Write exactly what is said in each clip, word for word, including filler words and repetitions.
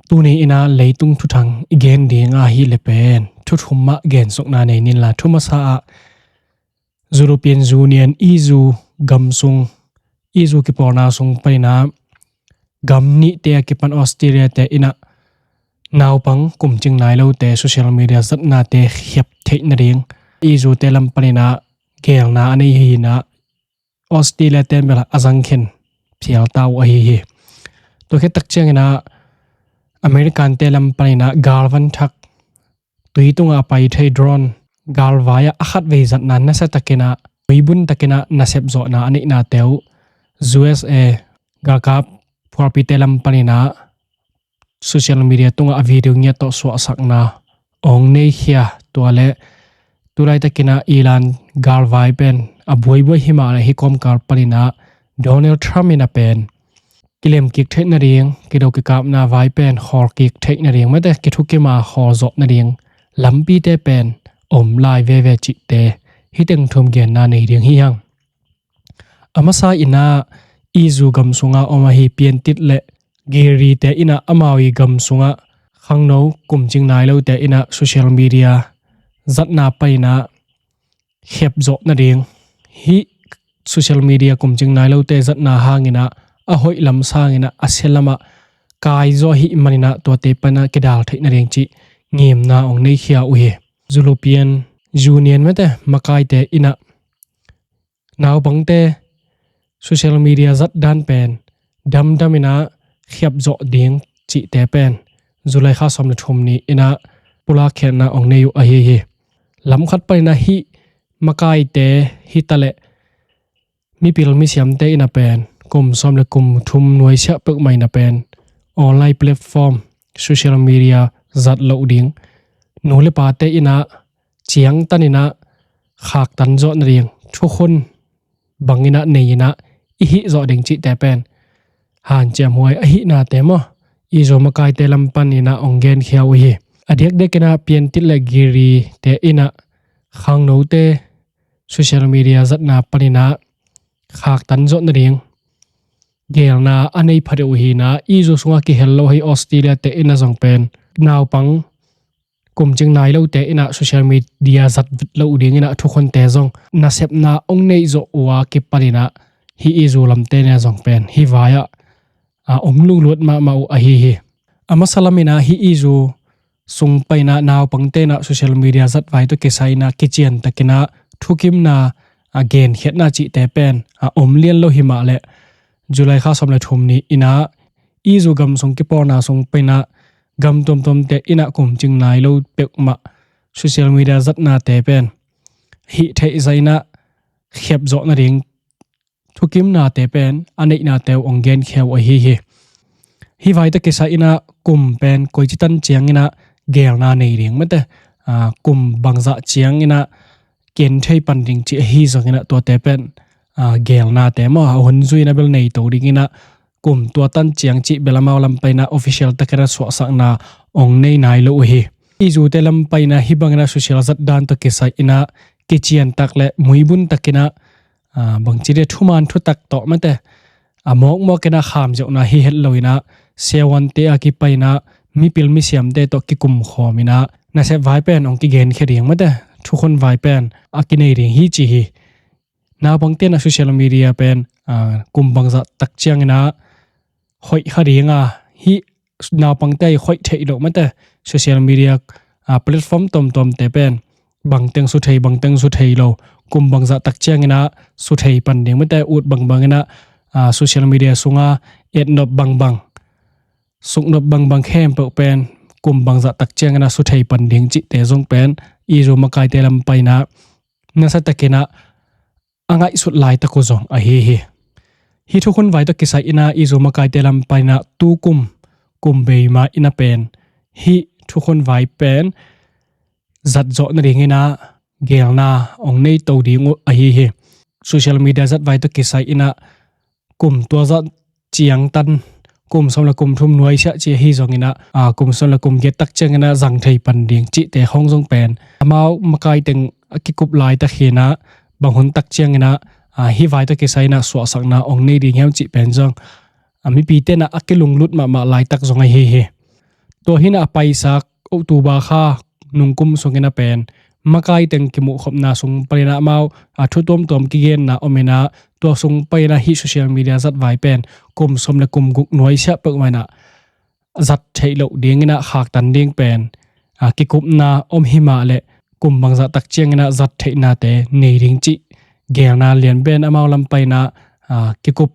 Tuni in ah leitung thuthang i gen ding ahih leh pen thu thum mah gensukna nei ni inla, thu masa ah European Union, E U gam sung, E U kipawlna sung panin ah gam nihte a kipan Australia-te in ah naupang kumcing nai lote social media zatnate khiap theih nading E U-te lam panin ah geelna a nei hi in ah, Australia-te bel a zangkhin phial ta uh ahi hi. Tua khit tak ciangin ah American-te lam panin ah galvan thak, tui tungah a pai thei drone, galvai ah a khatvei zatna nasiatakin ah, muibun takin ah nasep zawhna a neihnate uh U S A galkap phualpite lam panin ah social media tungah a video ngiat tawh suahsakna hong neikhia. Tua leh tu laitakin ah Iran galvai pen a buaibuai hi mah leh hih kawmkal panin ah Donald Trump in ah pen kilemkik theih nading, kido kikapna vai pen khawlkik theih nading, mate, kithukim a khawl zawh nading lampite pen om lai veve cihte hih teng thum genna nei ding hi hang. A masa in ah E U gam sungah om ahi Piantit leh Giri-te in ah amau ii gam sungah khangno kumcing nai lote in ah social media zatna panin ah khiap zawh nading, hih social media kumcing nai lote zatna hangin ah a hoih lam sangin ah a sia lamah kai zaw ahih manin ah tuate pan ah kidal theih nading cih ngimna hong neikhia uh hi. European Union, mate, makaite in ah naupangte social media zat dan pen damdam in ah khiap zawh ding cihte pen July kha sawm le thum ni in ah pulak khiatna hong nei uh ahi hi. Lam khat panin ah hih makaite hi ta leh mipil misiamte in ah pen kum sawm le kum thum nuaisiah peuhmah in ah pen online platform, social media zat loh ding, nu le pate in ah ciangtan in ah khaktan zawh nading thukhun bangin ah nei in ah i hih zawh ding cihte pen hanciam huai ahihnate maw, E U makaite lam panin ah hong genkhia uh hi. A diakdiakin ah Piantit leh Giri-te in ah khangnote social media zatna panin ah khaktan zawh nading geelna a nei phadeuh uh hi in ah, E U sungah kihel lo ahi Australia-te in ah zong pen naupang kumcing nai lote in ah social media zat loh dingin ah thukhunte zong nasepna hong neih zawh uh a kipanin ah hih E U lamte in ah zong pen hih vai ah a om lungluat mahmah uh ahi hi. A masa lamin ah hih E U sung panin ah naupangte in ah social media zat vai tawh kisai in ah kiciantakin ah thukimna a genkhiatna cihte pen a om lian lo hi mah leh July kha sawm le thum ni in ah E U gam sung kipawlna sung panin ah gam tuamtuamte in ah kumcing nai lo peuhmah social media zatnate pen hih theih zah in ah khiap zawh nading thukimnate pen a neihnate uh hong genkhia uh ahi hi. Hih vai tawh kisai in ah kum pen koici tan ciangin ah geelna nei ding, mate, aa, kum bangzah ciangin ah ken thei pan ding cih ahi zongin ah tuate pen, aa, geelnate maw, a hun zui in ah bel nei to dingin ah kum tua tan ciang cih bel amau lam panin ah official takin ah suahsakna hong nei nai lo uh hi. E U-te lam panin ah hih bangin ah social zat dan tawh kisai in ah kiciantak leh muibun takin ah, aa, bangci dia thuman thutak tawh, mate, a mawkmawk in ah khamziauhna hi het lo in ah siavuante a kipan in ah mipil misiamte tawh kikum khawm in ah nasep vai pen hong kigenkhia ding, mate, thukhun vai pen a kinei ding hi ci hi. Naupangte in ah social media pen, aa, kum bangzah tak ciangin ah hoih kha ding a, hih naupangte a i hoih theih loh, mate, social media, aa, platform tuamtuamte pen bangteng su thei, bangteng su thei lo, kum bangzah tak ciangin ah su thei pan ding, mate, ut bangbang in ah, aa, social media sungah et nop bangbang, suk nop bangbang khempeuh pen kum bangzah tak ciangin ah su thei pan ding cihte zong pen E U makaite lam panin ah nasa takin ah a ngaihsut laitak uh zong ahi hi. Hih thukhun vai tawh kisai in ah E U makaite lam panin ah tu kum, kum bei ma in ah pen hih thukhun vai pen zat zawh nadingin ah geelna hong nei to ding uh ahi hi. Social media zat vai tawh kisai in ah kum tua zah ciangtan, kum sawm le kum thum nuaisiah ci ahi zongin ah, aa, kum sawm le kum giat tak ciangin ah zang thei pan ding cihte khawng zong pen amau makai teng a kikup laitak hi in ah, bang hun tak ciangin ah, aa, hih vai tawh kisai in ah suahsakna hong nei ding hiam cih pen zong, aa, mipite in ah a kilunglut mahmah laitak zong ahi hi. Tua hi-in ah a paisak October kha nungkum sungin ah pen makai teng kimuhkhopna sung panin ah amau a thu tuamtuam kigenna om in ah, tua sung panin ah hih social media zatvai pen kum sawm le kum guk nuaisiah peuhmah in ah zat theih loh dingin ah khaktan ding pen a kikupna om hi mah leh kum bangzah tak ciangin ah zat theihnate nei ding cih geelna lian pen amau lam panin ah a kikup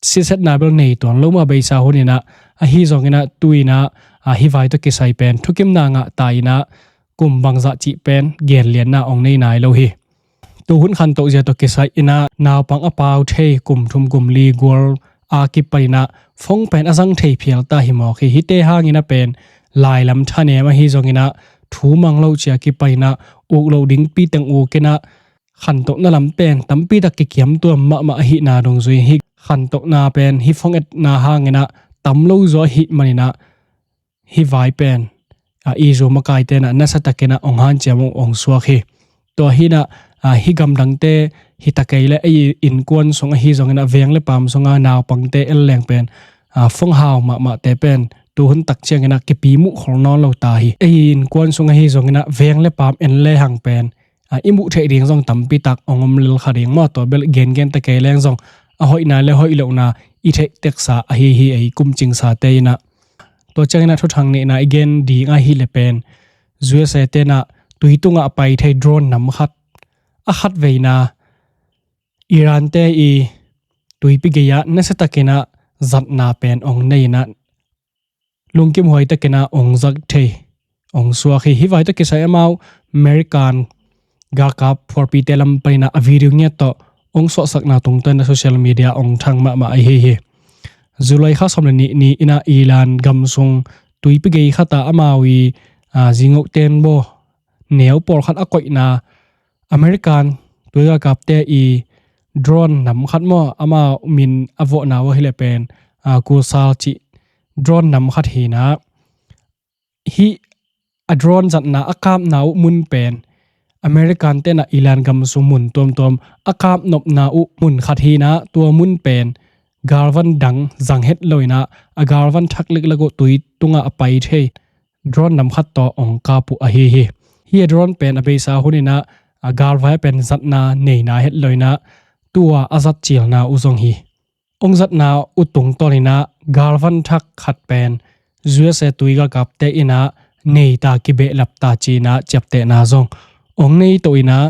sitsetna bel nei tuan lo mah a beisa hun in ah, ahi zongin ah tu-in ah a hih vai tawh kisai pen thukimna ngah ta in ah kum bangzah cih pen genliatna hong nei nai lo hi. Tu hun khantoh zia tawh kisai in ah naupang a pau thei kum thum kum li gual a kipan in ah phone pen a zang thei phial ta hi mawk hi. Hihte hangin ah pen lailam thanem ahi zongin ah thu mang lo ci-a kipan in ah uk loh dingpi teng uk in ah khantohna lam pen tampi tak kikiam tuam mahmah ahihna dungzui hi. Khantohna pen hih phone etna hangin ah tam lo zaw ahih manin ah hih vai pen a i zu makaite in ah nasa takin ah hong hanciam uh hong suak hi. Tua hi-in ah a hih gamdangte hi ta kei leh ei innkuan sung ahi zongin ah veng le paam sunga naupangte en leng pen a phone hau mahmahte pen tu hun tak ciangin ah kipi muh khol nawn lo ta hi. Ei innkuan sung ahi zongin ah veng le paam en lehang pen a i muh theih ding zong tampi tak hong om lel kha ding maw. Tua bel gengen ta kei leng zong a hoihna le hoih lohna i theih teksa ahi hi, ei kum cingsate in ah. Tua ciangin ah thuthang nihna i gen ding ahih leh pen U S A te in ah tui tungah a pai thei drone nam khat, a khatveina Iran te i tuipi gei-ah nasa takin ah zatna pen hong nei in ah lungkim huai takin ah hong zat thei hong suak hi. Hih vai tawh kisai amau American galkap phualpite lam panin ah a video ngiat tawh hong suahsakna tungtawn in ah social media hong thang mahmah ahi hi. July kha sawm le nih ni in ah Iran gam sung tuipi gei khat ah amau i a zingoh tenbaw neu pawlkhat a koihna American tui galkapte i drone nam khat maw, amau min a vawhna uh ahih leh pen a Khonsar cih drone nam khat hi-in ah, hih a drone zatna a kapna uh mun pen American te in ah Iran gam sung mun tuamtuam a kapnopna uh mun khat hi-in ah, tua mun pen galvan dang zang het lo in ah a galvan thak liklak uh tui tungah a pai thei drone nam khat tawh hong kap uh ahi hi. Hih a drone pen a beisa hun in ah a galvai ah pen zatna nei nai het lo in ah tua a zat cilna uh zong hi. Hong zatna uh tungtawn in ah galvan thak khat pen U S A tui galkapte in ah nei ta, kibehlap ta ci-in ah ciaptehna zong hong nei to in ah,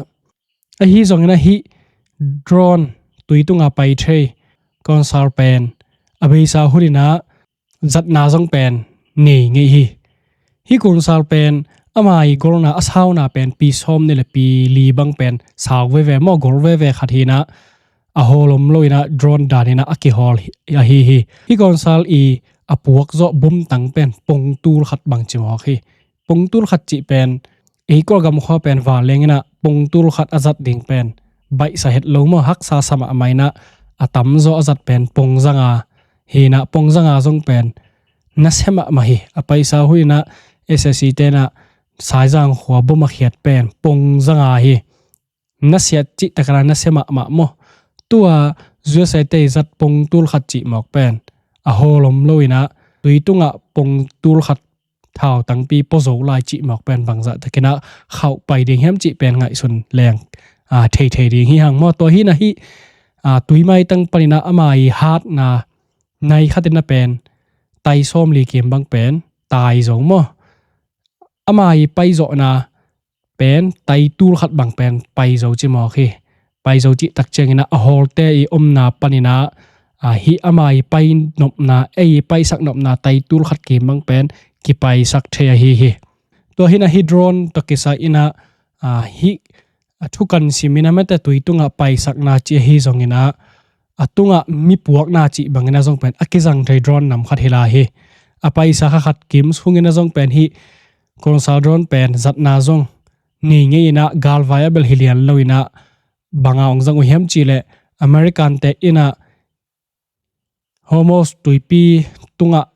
ahi zongin ah hih drone tui tungah pai thei Khonsar pen a beisa hun in ah zatna zong pen nei ngei hi. Hih Khonsar pen ama i golna a sauna pen pi sawm nih le pi li bang pen sau veve maw, gol veve khat hi-in ah a hawl om lo in ah drone dan in ah a kihawl hi, ahi hi. Hih Khonsar i a puak zawh bom tang pen pongtul khat bang ci mawk hi. Pongtul khat cih pen ei Kawlgam khua pen vanleng in ah pongtul khat a zat ding pen baihsa het lo maw, haksa sa mahmah in ah a tamzaw a zat pen pongzanga hi-in ah, pongzanga zong pen nasia mahmah hi. A paisa hun in ah S S C te in ah Saizang khua bom a khiat pen pongzanga hi. Nasia cih takin ah nasia mahmah maw. Tua U S A te i zat pongtul khat cih mawk pen a hawl om lo in ah tui tungah pongtul khat thau tangpi pua zo lai cih mawk pen bangzah takin ah khauh pai ding hiam cih pen ngaihsun leng a theithei ding hi hang maw. Tua hi-in ah hih a tui maitang panin ah ama i hatna nai khat in ah pen tai sawmli kim bang pen tai zo maw. Ama i paizawhna pen tai tul khat bang pen pai zo ci mawk hi. Pai zo cih tak ciangin ah a hawlte i omna panin ah a hih ama i pai nopna, ei i paisak nopna tai tul khat kim bang pen kipaisak thei ahi hi. Tua hi-in ah hih drone tawh kisai in ah a hih a thukan simin ah mate tui tungah paisakna cih ahi zongin ah a tungah mi puakna cih bangin ah zong pen a kizang thei drone nam khat hi lai hi. A paisa kha khat kim sungin ah zong pen hih Khonsar drone pen zatna zong nei ngei in ah galvai ah bel hi lian lo in ah banga hong zang uh hiam cih leh American te in ah Hormuz tuipi tungah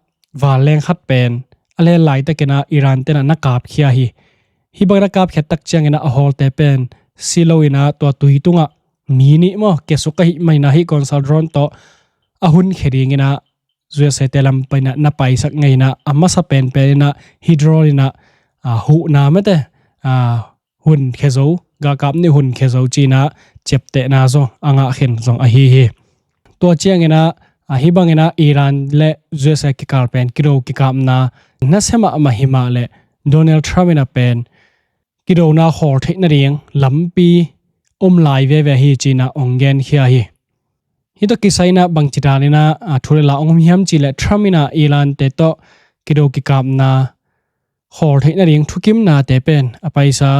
vanleng khat pen a len laitakin ah Iran te in ah na kapkhia hi. Hih bangin a kapkhiat tak ciangin ah a hawlte pen si lo in ah tua tui tungah mi nih maw kiasuk ahih manin ah hih Khonsar drone tawh a hunkhia dingin ah U S A te lam paninah na paisak ngei inah a masa penpen inah hi drone inah, ah, huhna mate, ah, hun khia zo, galkap nih hun khia zo ci-inah ciaptehna zong a ngah khin zong ahi hi. Tua cianginah, ah, hih banginah Iran le U S A kikal pen kido kikapna nasia mahmah hi mah leh Donald Trump inah pen kidona khawl theih nading lampi om lai veve hi ci-inah ong genkhia hi. Hih tawh kisai inah bangci daninah, ah, thu le la ong om hiam cih leh Trump inah Iran te tawh kido kikapna khawl theih nading thukimnate pen a paisa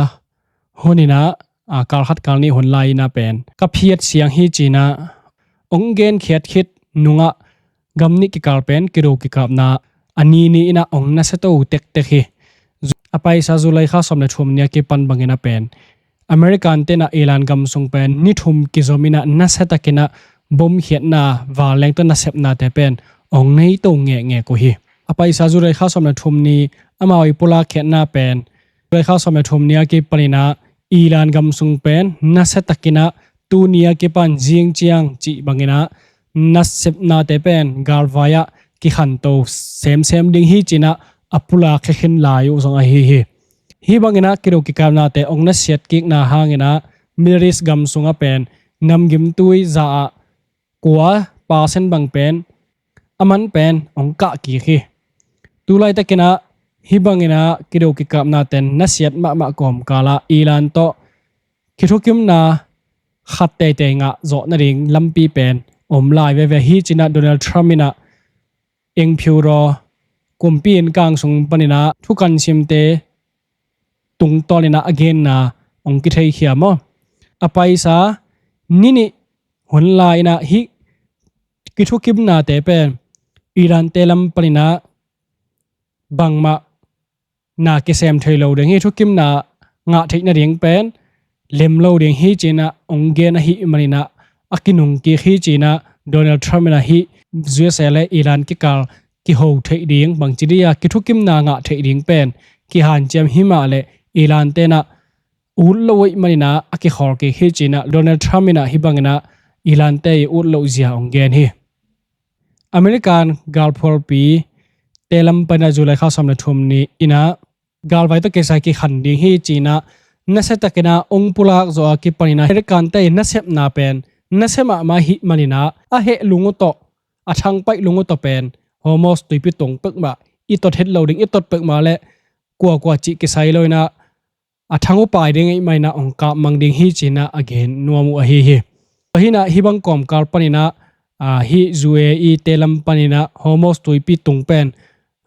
hun inah, ah, kal khat kal nih hun lai inah pen ka phiat siang hi ci-inah ong genkhiat khit nungah gam nih kikal pen kido kikapna a ni ni inah ong nasia to tektek hi. A paisa July kha sawm le thum ni a kipan banginah pen American tenah Iran gam sung pen ni thum kizom inah nasia takinah bomkhiatna vanleng tawh nasepnate pen ong nei to ngekngek uh hi. A paisa July kha sawm le thum ni amau i pulakkhiatna pen July kha sawm le thum ni a kipaninah Iran gam sung pen nasia takinah tuni a kipan zing ciang cih banginah nasepnate pen galvai-ah kikhanto semsem ding hi ci-inah a pulakkhia khin lai uh zong ahi hi. Hih banginah kido kikapnate ong nasiat kikna hanginah Middle East gam sungah pen namgimtui za ah kua percent bang pen a man pen ong kah kik hi. Tulaitakinah hih banginah kido kikapnaten nasiat mahmah kawmkalah Iran tawh kithukimna khat teitei ngah zawh nading lampi pen om lai veve hi ci-inah Donald Trump inah Eng Phiu Raw kumpi inn kang sung paninah thukan simte tungtawninah a genna ong kitheikhia maw? A paisa ni nih hun lai inah hih kithukimnate pen Iran te lam paninah bangmah na kisem thei lo ding hi, thukimna ngah theih nading pen lem lo ding hi ci-inah ong gen ahih maninah a kinung kik hi ci-inah Donald Trump inah hih U S A le Iran kikal kiho theih ding bangci dih a kithukimna ngah theih ding pen kihanciam hi mah leh Iran tenah ut lo uh ahih maninah a kikhawl kik hi ci-inah Donald Trump inah hih banginah Iran te i ut loh zia ong gen hi. American galphualpi te lam paninah July kha sawm le thum ni inah galvai tawh kisai kikhan ding hi ci-inah nasia takinah ong pulak zawh a kipaninah American te i nasepna pen nasia mahmah ahih maninah a heh lung uh tawh a thangpaih lung uh tawh pen Hormuz tuipi tung peuhmah i tot het lo ding, i tot peuhmah leh kuakua cih kisai lo inah a thang uh pai ding ahih maninah ong kap mang ding hi ci-inah a gen nuam uh ahi hi. Ahinah hih bang kawmkal paninah, ah, hih U A E te lam paninah Hormuz tuipi tung pen,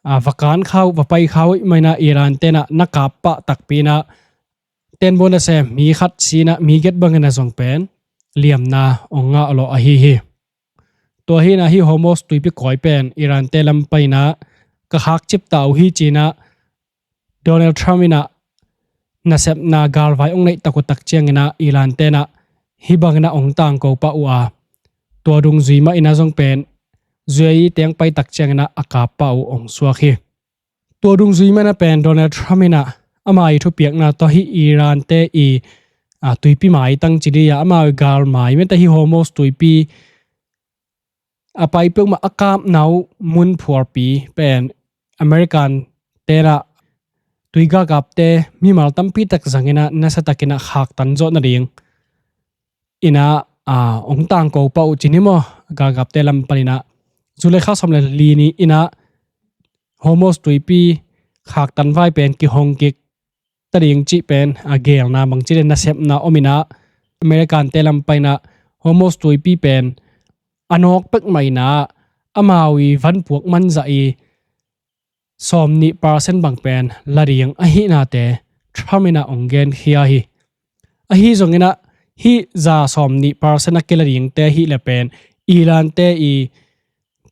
ah, va kan kha uh, va pai kha uh ahih maninah Iran tenah na kap pah takpi inah tenbaw nasem mi khat si inah mi giat bangin a zong pen liamna ong ngah lawh ahi hi. Tua hinah hih Hormuz tuipi kawi pen Iran te lam paninah ka khak cip ta uh hi ci-inah Donald Trump inah nasepna galvai ong neih tak uh tak cianginah Iran tenah hih banginah ong tangko pah uh a, tua dungzui mah inah zong pen U A E teng pai tak cianginah a kap pah uh ong suak hi. Tua dungzui mah inah pen Donald Trump inah ama i thupiakna tawh hih Iran te i, a, tuipi maitang ci dih a, ama i galmai mete hih Hormuz tuipi a pai peuhmah a kapna uh mun phualpi pen American tenah tui galkapte mimal tampi tak zanginah nasia takinah khaktan zawh nading inah, a, ong tangko pah uh ci ni maw? Galkapte lam paninah July kha sawm le li ni inah Hormuz tuipi khaktan vai pen kihong kik ta ding cih pen a gelna bangci le nasepna om inah American te lam paninah Hormuz tuipi pen a nawk peuhmah inah amau i vanpuak manzah i sawmnih percent bang pen la ding ahihnate Trump inah ong genkhia hi. Ahi zonginah hih za sawmnih percent a kila dingte ahih le pen Iran te i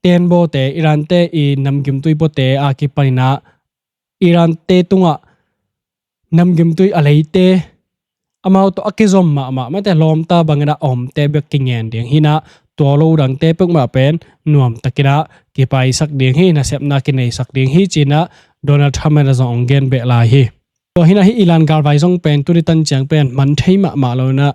tenbawte, Iran te i namgimtui bawte a kipaninah Iran te tungah namgimtui a leite amau tawh a kizom mahmah mate lawmta bangin a omte bek kingen ding hinah tua lo dangte peuhmah pen nuamtakinah kipaisak ding hi, nasepna kineisak ding hi cinah Donald Trump in a zong ong gen beh lai hi. Tua hinah hih Iran galvai zong pen tuni tan ciang pen man thei mahmah lo inah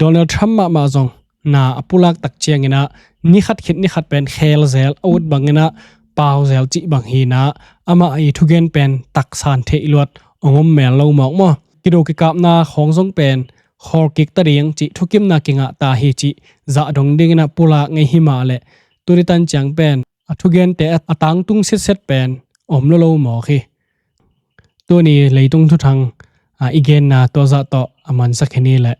Donald Trump mahmah zong na a pulak tak ciangin ah, ni khat khit ni khat pen khel zel a ut bangin ah, pau zel cih bang hi-in ah, amah i thugen pen taksan theih luat hong om mel lo mawk maw. Kido kikapna khawng zong pen khawl kik ta ding cih thukimna kingah ta hi cih zah dong dingin ah pulak ngei hi mah leh, tuni tan ciang pen a thugente a tangtung sitset pen om lo lo mawk hi. Tuni leitung thuthang, a, i genna tua zah tawh a mansak hi ni leh.